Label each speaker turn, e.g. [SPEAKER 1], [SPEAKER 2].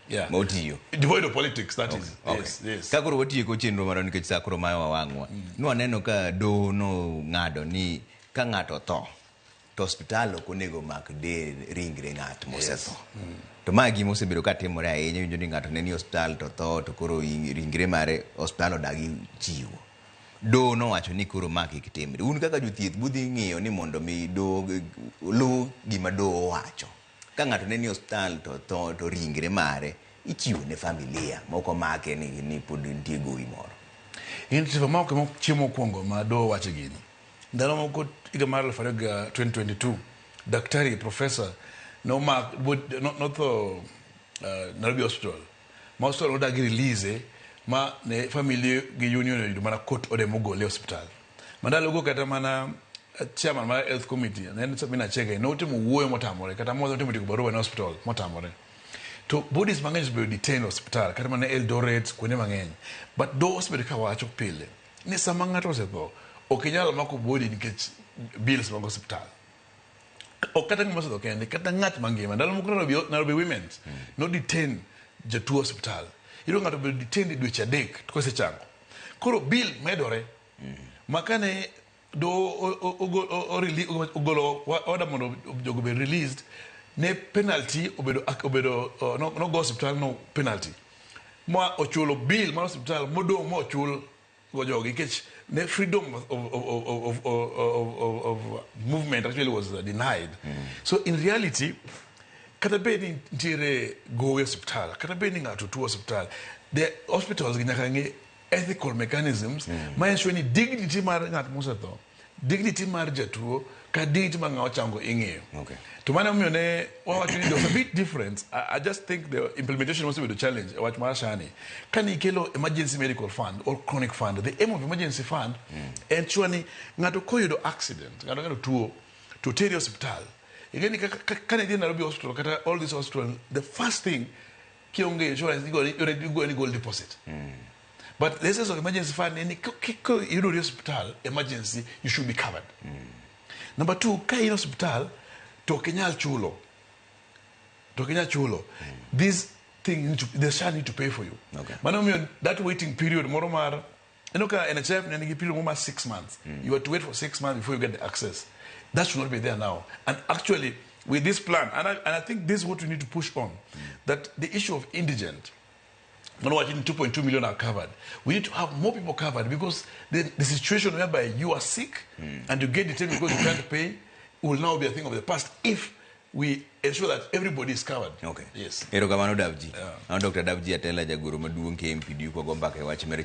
[SPEAKER 1] Yeah.
[SPEAKER 2] Ma otiyo.
[SPEAKER 1] Devoid of politics, that is. Yes.
[SPEAKER 2] Ka koro watieko chenro marwa nikech sa koro mayo wang'wa. Nwaneno ka doho nong'ado ni ka ng'ato tho to osiptal ok onego mak del ringre ng'at mosetho. To ma gima osebedo ka timore ahinya, iwinjo ni ng'ato ne ni osiptal to tho to koro ringre mare osiptal odagi chiwo. Doho nowacho ni koro ma kik timre. Un kaka jothieth budhi ng'iyo ni mondo mi doho luw gima doho owacho. Ka ng'ato ne ni osiptal to tho to ringre mare ichiwo ne familia mok omake ni pod nitie gowi moro.
[SPEAKER 1] In Trevor, ma ok ema chieng' mokwongo ma doho wacho gini. Ndalo moko higa mar 2022, daktari professor nomak notho Nairobi Hospital. Ma hospital nodagi release ma ne family gi union oyudo mana court order mogole e osiptal. Ma ndalogo kata mana chairman mar health committee ne en Sabina Chege notemo wuoyo motamore kata moro notemo ndiko barua ne hospital motamore. To bodies mang'eny osebedo detained e osiptal kata mana Eldoret kuonde mang'eny. But doho osebedo ka wacho pile ni sama ng'ato osetho ok inyal mako body nikech bills mag osiptal. Ok kata ng'ama osetho kende, kata ng'at mangima. Ndalo moko Nairobi Women's no detain jatuo osiptal. Iyudo ng'ato obedo detained dweche 3 to kosechango. Koro bill medore. Ma kane doho ogolo order mondo jogo obed released, ne penalty obedo nogo osiptal no penalty. Ma ochulo bill mar osiptal modong' mochul go jogi nikech ne freedom of movement actually was denied. So in reality, kata bed ni nitiere gowi e osiptal, kata bed ni ng'ato tuo osiptal, the hospitals gi nyaka ng'i ethical mechanisms ma ensure ni dignity mar ng'at mosetho, dignity mar jatuo, ka dignity mar ng'ama ochango ing'iyo. To mano emomiyo ne wawacho ni there was a bit difference. I just think the implementation was a challenge. Wach mar SHA ni. Ka ni ikelo emergency medical fund or chronic fund, the aim of emergency fund en sure ni ng'ato koyudo accident, ng'ato tuo, to teri osiptal. Ing'e ni ka ne idhi Nairobi Hospital kata all these hospitals, the first thing kionge insurance igo ni gol deposit. But the essence of emergency fund en ni ka iyudori osiptal emergency, you should be covered. Number two, ka in osiptal to ok inyal chulo. To ok inyal chulo. This thing need to, the SHA need to pay for you. Mano omiyo that waiting period moro mar ineno ka NHIF ne nigi period moro mar 6 months. You have to wait for 6 months before you get the access. That should not be there now. And actually, with this plan, and I think this is what we need to push on, that the issue of indigent, Mano wacho ni 2.2 million are covered. We need to have more people covered because the situation whereby you are sick and you get detained because you can't pay will now be a thing of the past if we ensure that everybody is covered. Yes.
[SPEAKER 2] Erokamano Davji. An Dr. Davji Atela, jagoro maduong' KMPDU, kwago mbaka e wach mar